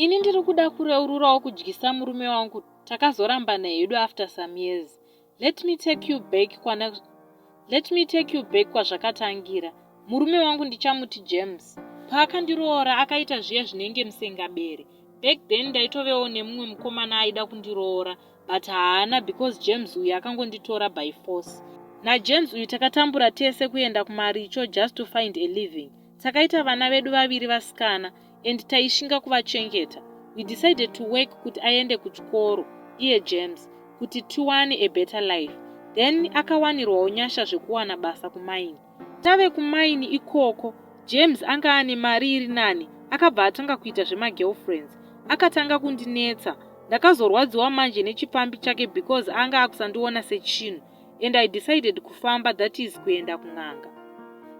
Ini ndiri kuda kureururawo kudyisa murume wangu takazorambana hedu after some years. Let me take you back kwana Let me take you back kwazvakatangira. Murume wangu ndichamuti James. Paakandiroora akaita zviya zvinenge musengabere. Back then ndaitovewo nemumwe mukomana aida kundiroora but haana because James uyu akangonditora by force. NaJames uyu takatambura tese kuenda kumaricho just to find a living. Takaita vana vedu vaviri vasikana and taishinga kuvachengeta. We decided to work kuti aende kuchikoro iye James kuti tiwane a better life. Then akawanirwawo nyasha zvekuwana basa kumaini. Tave kumaini ikoko James anga ane mari iri nani akabva atanga kuita zvemagirlfriends. Akatanga kundinetsa. Ndakazorwadziwa manje nechipfambi chake because anga akusandiona sechinhu and I decided kufamba that is kuenda kun'anga.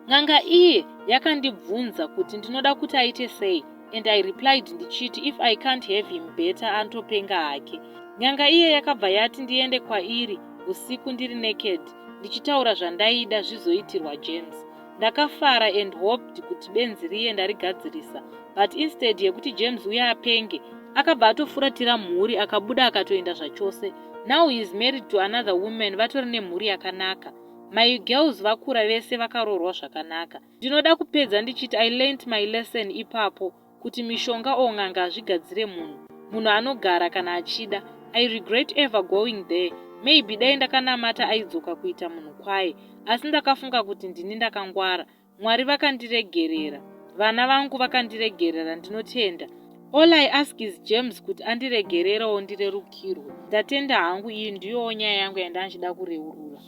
N'anga iye yakandibvunza kuti ndinoda kuti aite sei and I replied ndichiti if I can't have him better antopenga hake. N'anga iye yakabva yati ndiende kwairi usiku ndiri naked ndichitaura zvandaida zvizoitirwa James. Ndakafara and hoped kuti benzi riye ndarigadzirisa but instead yekuti James uye apenge akabva atofuratira mhuri akabuda akatoenda zvachose. Now he is married to another woman vatori nemhuri yakanaka. My girls vakura vese vakaroorwa zvakanaka. Ndinoda kupedza ndichiti I learnt my lesson ipapo kuti mishonga or n'anga hazvigadzire munhu. Munhu anogara kana achida. I regret ever going there. Maybe dai ndakanamata aidzoka kuita munhu kwaye. Asi ndakafunga kuti ndini ndakangwara. Mwari vakandiregerera. Vana vangu vakandiregerera ndinotenda. All I ask is James kuti andiregererewo ndirerukirwe. Ndatenda hangu iyi ndiyowo nyaya yangu yandanga ndichida kureurura.